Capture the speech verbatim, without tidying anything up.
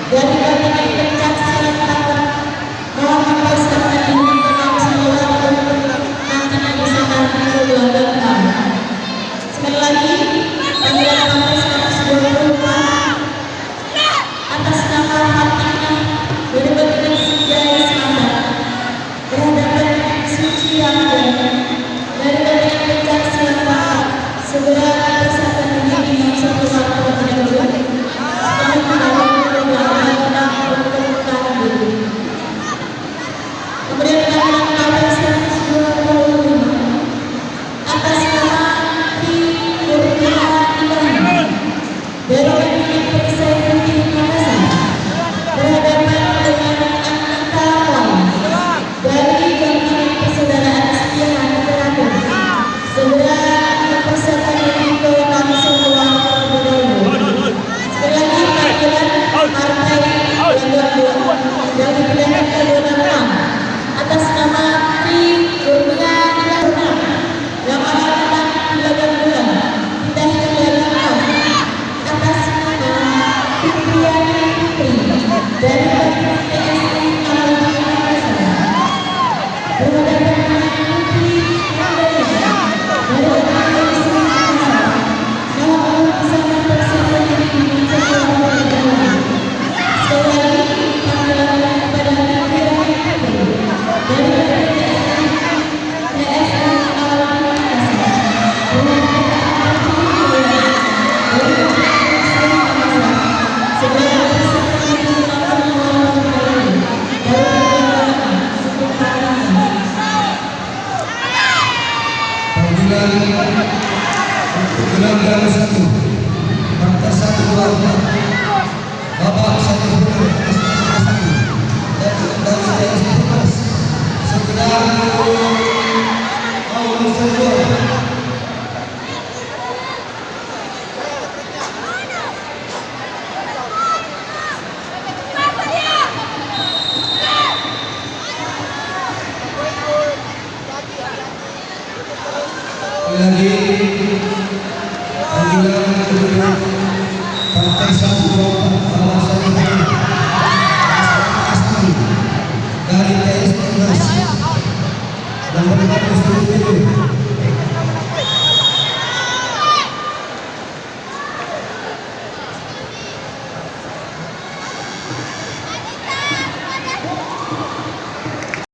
Dari kontingen Pencak Siantar, Muhammad Faisal Nabi, Imam Salawat, Nabi Musa Nabi, Nabi Musa. Sekali lagi, panggilan nomor seratus dua puluh empat, atas nama Fatimah dari kontingen Sinjai Selatan. Berhadapan dengan Suci Ramadan dari kontingen Pencak Siantar, segera dipersiapkan diri dengan satu waktu terlebih dahulu. Setelah dilakukan beberapa untuk tanding. Kemudian, panggilan nomor seratus dua puluh lima, atas nama Tri Kurnia Ibrahim. Dari kontingen Perisai Putih Makassar, berhadapan dengan Anita Wang dari kontingen Persaudaraan Setia Hati Terapung. Segera mempersiapkan diri ke langsung ruang terlebih dahulu. Sekali lagi, panggilan partai nomor dua dari pilihan kedua nama atas nama Tri Kurnia Ibrahim. Yang akan menang di babak kedua, kita hitung dari atas nama Fitriani Putri dari P S I Alauddin Makassar. Berhadapan dengan Putri Andrea dari P S I Makassar. Mohon untuk bisa mempersiapkan diri dengan segala perjuangan. Sekali lagi, panggilan kepada Fitriani Putri dari P S I Panggilan untuk gelanggang satu, partai satu dua empat. Bapak Saiful Islam Asri, dan, dan saya Islam Mas, sekedar mau saya jual. Sekali lagi, panggilan kedua, partai satu dua empat, Bapak Saiful Asri dari T S Timnas. Nomor lima belas,